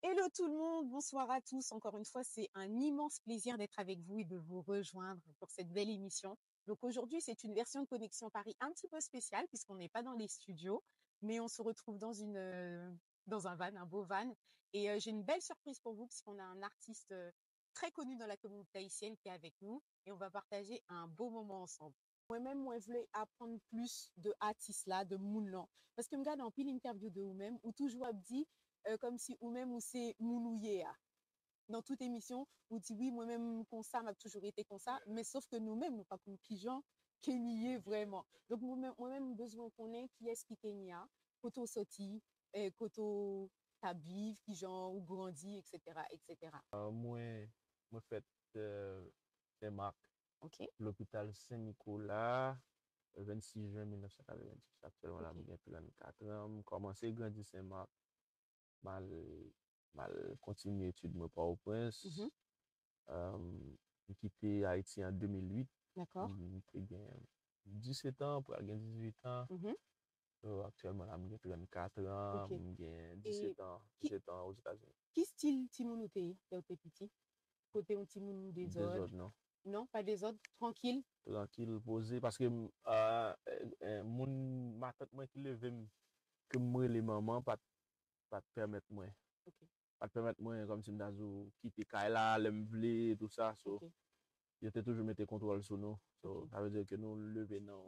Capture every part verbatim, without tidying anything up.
Hello tout le monde, bonsoir à tous. Encore une fois, c'est un immense plaisir d'être avec vous et de vous rejoindre pour cette belle émission. Donc aujourd'hui, c'est une version de Connexion Paris un petit peu spéciale puisqu'on n'est pas dans les studios, mais on se retrouve dans une, euh, dans un van, un beau van. Et euh, j'ai une belle surprise pour vous puisqu'on a un artiste euh, très connu dans la communauté haïtienne qui est avec nous et on va partager un beau moment ensemble. Mwen menm, mwen vle aprann plis de atis la, de moun lan. Paske m gade anpil entèvyou de ou menm, ou toujou ap di euh, kòmsi ou menm ou se moun ou ye a. Nan tout emisyon, ou di wi, mwen menm konsa, m ap toujou rete konsa, men sof ke nou menm, nou pa konn kijan ke nou ye vrèman. Donk mwen menm, mwen menm, m bezwen konnen kiyès ki Kenya, kote w soti, eh, kote w t ap viv, kijan ou grandi, et cetera, et cetera. Euh, mwen, mwen fèt euh, Sen Mak, Ok. Lopital Sen Nikola, vennsis jen mil nèf san katrevenndis. Aktyèlman la, m gen trannkat an. M kòmanse grandi Sen Mak. M al, m al kontinye etid mwen Pòtoprens. Mhm. Euh, m kite Ayiti an de mil uit. Dakò. M te gen disèt an, pral gen dizuit an. Mhm. So, aktyèlman la, m gen trannkat an, Ok. M gen disèt an, ki- disèt an Ozetazini. Ki stil timoun ou te ye lè w te piti? Kote yon timoun dezòd? Dezòd, non. Non, pa dezòd, trankil. Trankil, poze, paske m, euh, euh, euh, moun, matant mwen ki leve m, ke m rele manman, pa t, pa t pèmèt mwen. Ok. Pa t pèmèt mwen, kòmsi m ta di w, kite kay la, lè m vle, tou sa. So, Ok. yo te toujou mete kontwòl sou nou. So, Ok. sa vle di ke nou leve nan,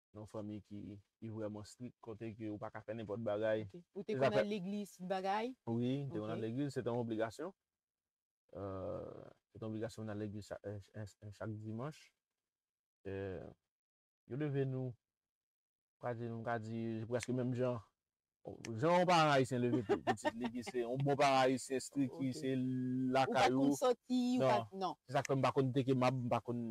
nan yon fanmi ki, ki vrèman strik, kote ke ou pa ka fè nenpòt bagay. Ok. Ou te Se konn sa al legliz tout bagay? Wi, m te konn Ok. al legliz, se te yon obligasyon. Euh, se te yon obligasyon pou n al legliz chak, euh, ch- euh, chak dimanch. Euh, yo leve nou, m ka di nou, m ka di, prèske menm jan. Jan yon paran ayisyen leve pi- pitit li, ki se yon bon paran ayisyen strik, ki Ok. se Ou pa lakay konn ou. soti, ou pa. Non. Non. Se sa k fè m pa konn teke mab, m pa konn,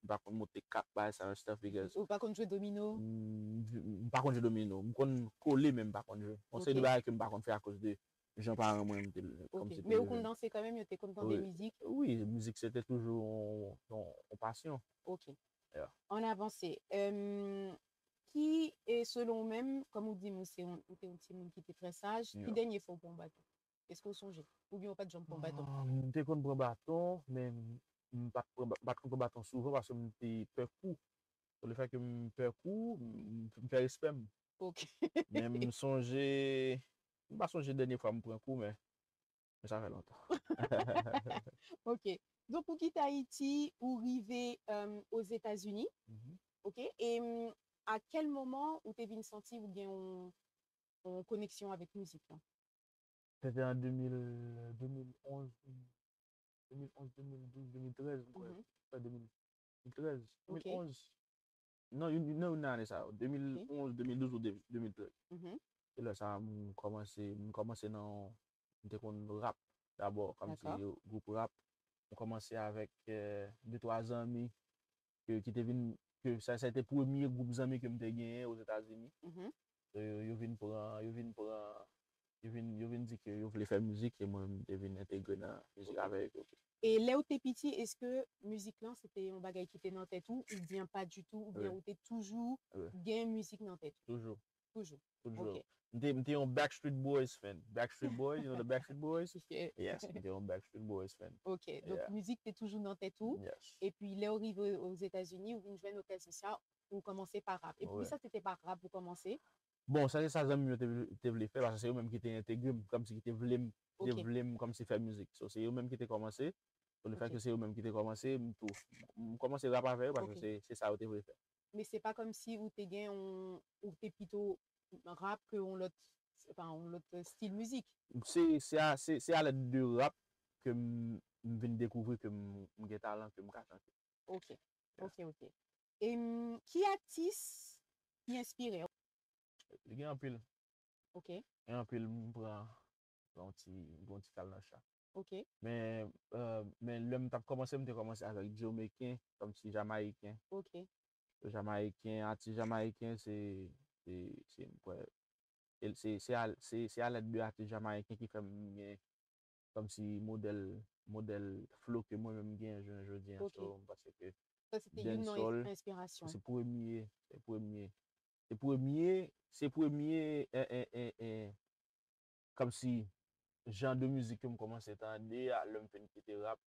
m pa konn monte kat, bagay sa yo, stuff, because Ou pa konn jwe domino? M m pa konn jwe domino. M konn kole, men m pa konn jwe. Yon seri de Ok. bagay ke m pa konn fè akoz de jan paran mwen te, Ok. kòmsi te Men ou leve konn m. Danse kanmenm, yo te konn tande Wi. mizik? Wi, mizik se te toujou yon, yon, yon pasyon. Ok. Yeah. Ann avanse. Euh, ki, e selon ou menm, kòm ou di m, ou se yon, ou te yon timoun ki te trè saj, ki Yeah. dènye fwa ou pran baton? Èske ou sonje? Oubyen ou pa t janm pran baton? Ah, m te konn pran baton, men m pa t pran ba- m pa t konn pran baton souvan paske m te pè kou. So, le fè ke m pè kou, m, m fè respè m. Ok. Men m sonje, m pa sonje dènye fwa m pran kou, men, men sa fè lontan. Ok. Donk, ou kite Ayiti, ou rive euh, Ozetazini. Mhm. Ok. E mm, a kèl moman ou te vin santi ou gen yon, yon koneksyon avèk mizik lan? Se te an de mil, de mil onz, de mil onz, de mil douz, de mil trèz, m kwè. Mhm. Kwè de mil trèz, Ok. de mil onz. Non, yon, non, yon nan ane sa yo. De mil onz, de mil douz ou de, de mil trèz. Mhm. Se lè sa a m kòmanse, m kòmanse nan, m te konn rap dabò, kòmsi Dakò. gwoup rap. M kòmanse avèk euh, de twa zanmi ke, ki te vin, ke sa, sa te premye gwoup zanmi ke m te genyen Ozetazini. Mhm. So, yo, yo vin pran, yo vin pran, yo vin, yo vin di ke yo vle fè mizik, e mwen, m te vin entegre nan mizik Ok. avèk yo. E lè ou te piti, èske mizik lan se te yon bagay ki te nan tèt ou, oubyen pa ditou, oubyen Wi. Ou te toujou Wi. Gen mizik nan tèt ou? Toujou. Toujou. Toujou. Ok. M te, m te yon Backstreet Boys fan. Backstreet Boys, you know the Backstreet Boys? Ok. Yes, m te yon Backstreet Boys fan. Ok, donk Yeah. Mizik te toujou nan tèt ou. Yes. Epi lè ou rive Ozetazini, ou vin jwenn Ocasisia, ou kòmanse pa rap. Epi Wi. Sa se te pa rap ou kòmanse? Bon, sa se sa zanmi yo te, te vle fè, paske se yo menm ki te entegre m, kòmsi ki te vle m, ki te Ok. Vle m kòmsi fè mizik. So, se yo menm ki te kòmanse. So, le fè Ok. ke se yo menm ki te kòmanse, m tou, m kòmanse rap avè yo, paske Ok. se, se sa yo te vle fè. Men se pa kòmsi ou te gen yon, ou te pito rap ke yon lòt, pa yon lòt stil mizik. Se, se a, se, se a lèd de rap ke m, m vin dekouvri ke m, m gen talan, ke m ka chante. Ok, Yeah. ok, ok. E mm, ki atis ki enspire w? Li gen anpil. Ok. Gen anpil, m pran, pran yon ti, yon ti kal nan chat. Ok. Men, euh, men lè m t ap kòmanse, m te kòmanse avèk Jamaican, kòmsi Jamayiken. Ok. Jamayiken, atis jamayiken, se, se, se, m kwè, e se, se a, se, se a lèd de atis jamayiken ki fè m gen kòmsi modèl, modèl flow ke mwen menm m genyen jounen jodi a. Ok. So, m panse ke Sa se te youn nan dancehall, enspirasyon. Se premye, se premye, se premye, se premye, eh, eh, eh, eh, kòmsi jan de mizik ke m kòmanse tande a, lè m fin kite rap,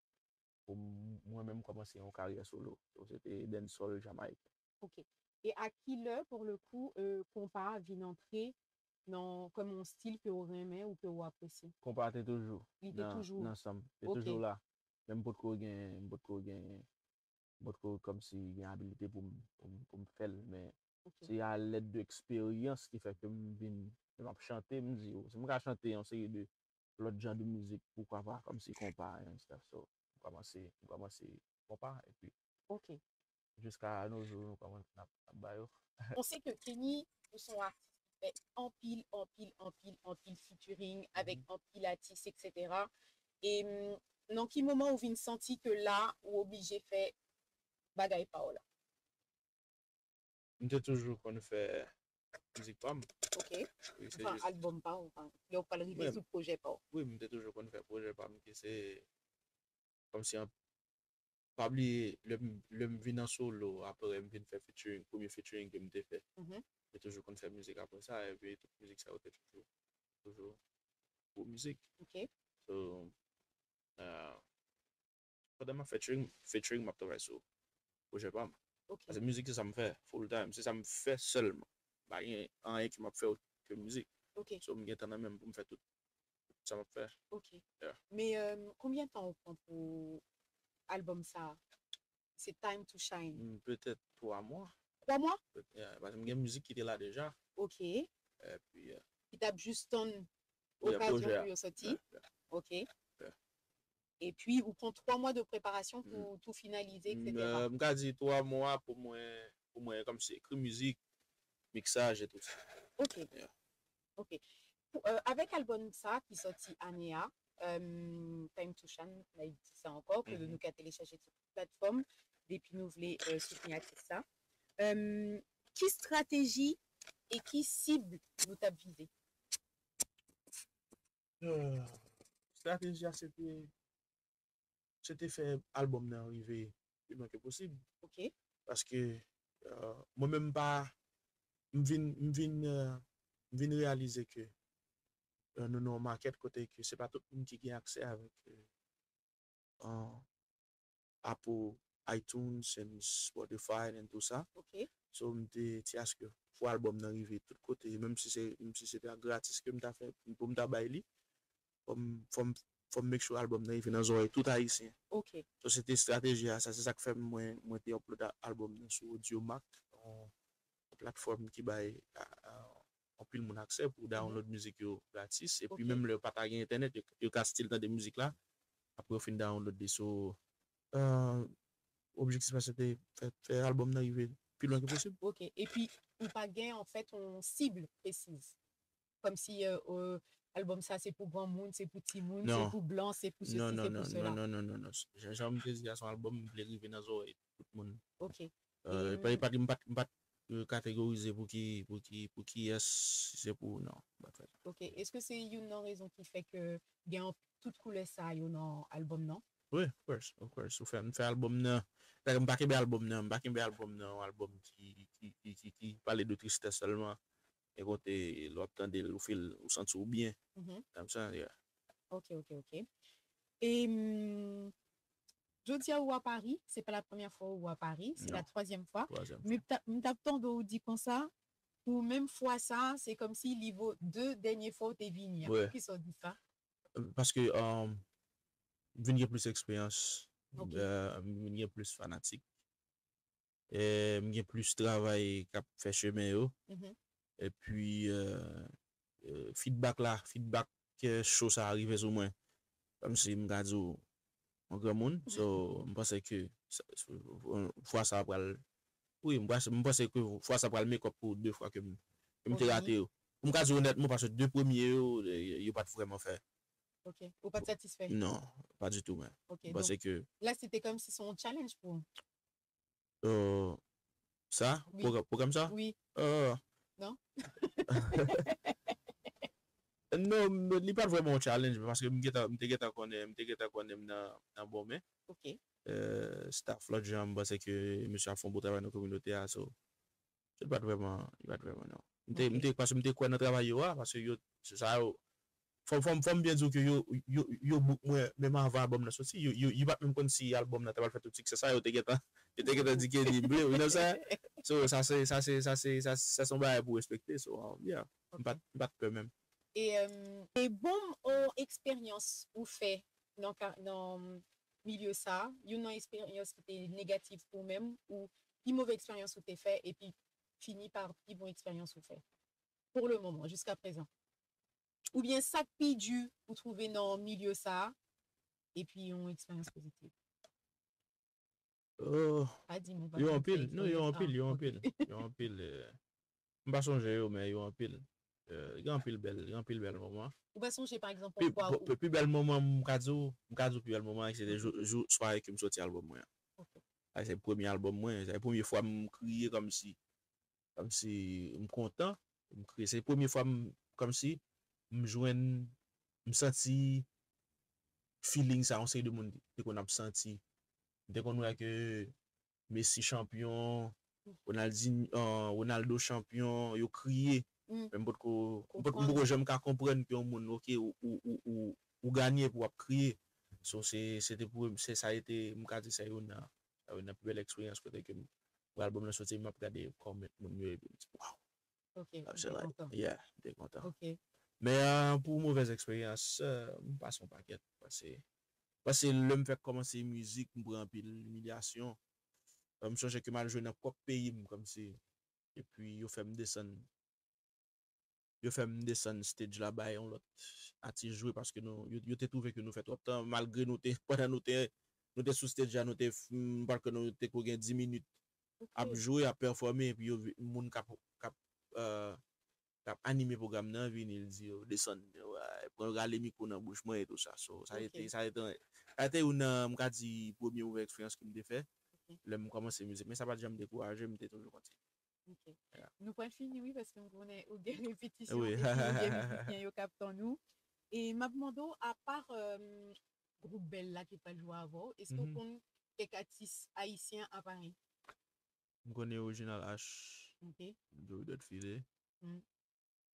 pou m- mwen menm kòmanse yon karyè solo. So, se te dancehall jamayiken. Ok. E a ki lè, pou le kou, euh, konpa a vin antre nan kòm yon stil ke w renmen ou ke w apresye? Konpa te toujou Li te nan, toujou. Nan san m. Te Ok. Toujou la. Men m potko gen, m potko gen, m potko kòmsi gen abilite pou m, pou m, pou m fè l. Men Ok. se a lèd de eksperyans ki fè ke m vin, lè m ap chante, m di, "Oh, si m ka chante yon seri de lòt jan de mizik, poukwa pa kòmsi konpa and stuff." So, m kòmanse, m kòmanse konpa, epi Ok. jiska nos jours, nou kòmanse n ap, n ap ba yo. On sait que Kenny, ou se yon atis ki fè anpil, anpil, anpil, anpil featuring avec anpil atis, et cetera. E mm, nan ki moman ou vin santi ke la, ou oblije fè bagay pa w la? M te toujou konn fè mizik pa m. Ok. Wi, se Enfin, jis. Album pa w, enfin, lè w pral rive Wi. Sou pwojè pa w. Wi, m te toujou konn fè pwojè pa m ki se kòmsi an pa bliye lè m lè m vin an solo, apre m vin fè featuring, premye featuring ke m te fè. Mhm. M te toujou konn fè mizik apre sa, epi tout mizik sa yo te toujou, toujou gwo mizik. Ok. So, uh, pandan m ap fè featuring, featuring m ap travay sou pwojè pa m. Ok. Paske mizik se sa m fè full time, se sa m fè sèlman. Pa gen anyen ke m ap fè ke mizik. Ok. So, m gen tan nan men m pou m fè tout sa m ap fè. Ok. Yeah. Men euh, konbyen tan ou pran pou album sa? Se Time to Shine. Mm, petèt twa mwa. Twa mwa? Yeah, paske m gen mizik ki te la deja. Ok. Epi, yeah. Ki t ap jis tann Yeah, okazyon pwojè a. Pou yo soti. Yeah, yeah. Ok. Yeah. Epi ou pran twa mwa de preparasyon pou tou finalize, M, et cetera. euh, m ka di twa mwa pou mwen, pou mwen kòmsi ekri mizik, miksaj e tout sa. Ok. Yeah. Ok. Pou, euh, avèk album sa ki soti ane a, euh, Time to Shine, n a di sa ankò, ke Mhm. nou ka telechaje sou tout platfòm, depi nou vle euh, soutni atis sa. Euh, ki estrateji e ki sib nou t ap vize? Euh, estrateji a se te se te fè album nan rive pi lwen ke posib. Ok. Paske euh, mwen menm pa m vin m vin euh, m vin reyalize ke euh, nou nan yon market kote ke se pa tout moun ki gen aksè avèk euh, euh, Apple, iTunes and Spotify and tout sa. Ok. So m te ti aske pou album nan rive tout kote, menm si se menm si se ta gratis ke m ta fè pou m ta bay li, fò m fò m fò m make sure album nan rive nan zòrèy tout ayisyen. Ok. So se te estrateji a sa, se sa k fè mwen mwen te upload a- album nan sou Audiomack, yon platfòm ki bay a- a- anpil moun aksè pou download mizik yo gratis, epi Ok. menm lè w pa ta gen entènèt, yo, yo ka still tande mizik la, apre yo fin download li. So euh, objektif la se te fè, fè album nan rive pi lwen ke posib. Ok. Epi ou pa gen an fèt yon sib presiz? Kòmsi euh, euh, album sa se pou granmoun, se pou timoun, se Non. Pou blan, se pou Non, sesi, non, se non, pou sela. Non, non, non, non, non. Jan jan m te di a, se yon album m vle rive nan zòrèy tout moun. Ok. Euh, E, e pa, e pa, m pa, m pa t, euh, kategorize pou ki, pou ki, pou ki yès, si se pou, non, m pa t fè sa. Ok. Èske se youn nan rezon ki fè ke gen tout koulè sa yo nan album nan? Wi, of course, of course. Ou fè, m fè album nan. Sa m pa kenbe album nan, m pa kenbe album nan, yon album ki, ki, ki, ki, ki pale de tristès sèlman. E kote lè w ap tande l, ou feel, ou santi w byen. Mhm. Sa m sa, yeah. Ok, ok, ok. E mm, jodi a ou a Pari, se pa la premyè fwa ou a Pari, se Non. La twazyèm fwa. Twazyèm Men ta- m t ap tande ou di konsa, pou menm fwa sa, se kòmsi li vo de dènye fwa ou te vini an. Wi. Poukisa ou di sa? Paske um, m vin gen plis eksperyans, Ok. euh, m vin gen plis fanatik, e m gen plis travay k ap fè chemen yo. Mhm. Epi euh, euh, feedback la, feedback ke show sa a rive sou mwen. Kòmsi m ka di w, yon granmoun. So, m panse ke sa- fwa sa a pral, wi, m panse, m panse ke fwa sa a pral make up pou de fwa ke m, ke m te Ok. rate yo. M ka di w onètman, paske de premye yo, yo, yo pa t vrèman fè. Ok. Ou pa t satisfè? Non, pa ditou, men. Ok. M panse Donk, ke la, se te kòmsi se yon challenge pou ou? euh, sa, Wi. pwogra- pwogram sa? Wi. Euh, Non? non, m- li pa t vrèman yon challenge, paske m gentan, m te gentan konnen, m te gentan konnen m nan, nan bon men. Ok. Euh, staff lòt jan, m panse ke mesye ap fè yon bon travay nan kominote a, so. Se pa t vrèman, li pa t vrèman, non. M te, Ok. m te, paske m te kwè nan travay yo a, paske yo, se sa yo, fò, fò, fò m byen di w ke yo, yo, yo book mwen menm avan album nan soti. Yo, yo, yo pa t menm konn si album nan ta pral fè tout siksè sa. Yo te gentan, yo te gentan di Kenny ble, you know sa. So, sa se, sa se, sa se, sa, sa se yon bagay pou respekte. So, um, yeah, m pa t, m pa t pè menm. E, um, e bon, yon eksperyans ou fè nan, ka- nan milye sa, yon nan eksperyans ki te negatif pou ou menm, ou pi move eksperyans ou te fè, epi fini pa pi bon eksperyans ou fè. Pour le moment, jusqu'à présent. Oubyen sa k pi di ou twouve nan milye sa, epi yon eksperyans pozitiv. Oh, Pa di m ou pa yo konn anpil, fè non, yo eksperyans. anpil, Ah, yo ok. Anpil, yo anpil. Eh, m pa sonje yo, men yo anpil. Eh, gen anpil bèl, gen anpil bèl moman. Ou pa sonje, pa egzanp, Pi, yon fwa pi, ou pi, pi bèl moman, m ka di w, m ka di w pi bèl moman, se te jou, jou, sware ke m soti album mwen an. Ok. Sa se premye album mwen, se premye fwa m kriye kòmsi, kòmsi m kontan, m kriye. Se premye fwa m, kòmsi m jwenn, m santi feeling sa yon seri de moun te konn ap santi. M te konn wè ke Messi chanpyon, Ronaldinho, euh, Ronaldo chanpyon, yo kriye. Mm. Men m potko, m pot- m Konprann. Poko janm ka konprann ke yon moun, ok, ou, ou, ou, ou, ou ganye pou w ap kriye. So, se, se te pou, se sa ete, m ka di se youn nan, sa youn nan pi bèl eksperyans kote ke m, pou album nan soti, m ap gade comment moun yo, epi m di, wow, Ok, I ou was te like, kontan. Yeah, m te kontan. Ok. Men euh, pou movèz eksperyans, euh, m pase yon pakèt. Pase, pase lè m fèk kòmanse mizik, m pran anpil imilyasyon. Euh, m sonje ke m al jwe nan pwòp peyi m, kòmsi. Epi yo fè m desann. Yo fè m desann stage la bay yon lòt atis jwe paske nou, yo, yo te twouve ke nou fè twòp tan, malgre nou te, pandan nou te, nou te sou stage la, nou te, m, paske nou te ko gen dis minit ap Ok. Jwe, ap pèfòme, epi yo, vi- moun k ap, k ap, euh, k ap anime pwogram nan vini, l di yo desann, yo, euh, pran rale mikwo nan bouch mwen e tou sa. So, sa Ok. Ete, sa ete, sa ete youn nan, m ka di, premye movè eksperyans ke m te fè Ok. lè m kòmanse mizik. Men sa pa t janm dekouraje m, m te toujou kontinye. Ok. Yeah. Nou pral fini, wi, paske m konnen ou gen repetisyon, Wi. epi ou gen mizisyen yo k ap tann ou. E m ap mande w, apa gwoup Bèl la ki pral jwe avè w, èske w Mhm. konn kèk atis ayisyen a Paris? M konnen Original H, Ok. Joey Dot File. Mm.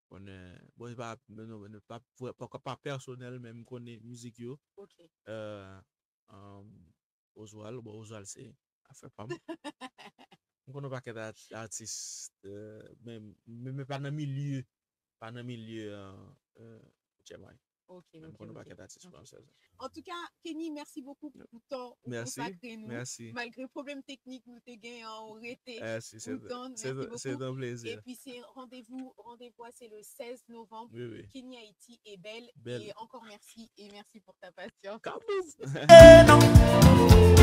Konnen, bon, e pa, men non, men pa, pa, pa, pa pèsonèl, men m konnen mizik yo. Ok. Euh, um, Oswald, bon, Oswald se afè pa m. M konnen yon pakèt art- atis, euh, men, men, men pa nan milye, pa nan milye, euh, euh, Djemay. Ok, Men m ok, konnen yon ok. pakèt atis Ok. fransèz. En tout cas, Kenny, merci beaucoup pour ton temps ou Merci, konsakre nou. Merci. Malgre pwoblèm teknik nou te gen an, ou rete Merci, c'est ou tann. c'est Merci c'est beaucoup. Un plaisir. Epi se randevou, randevou a se le seize novembre. Oui, oui. Kenny Haïti et Belle. Belle. Et encore merci et merci pour ta patience. Kabou! Eh non.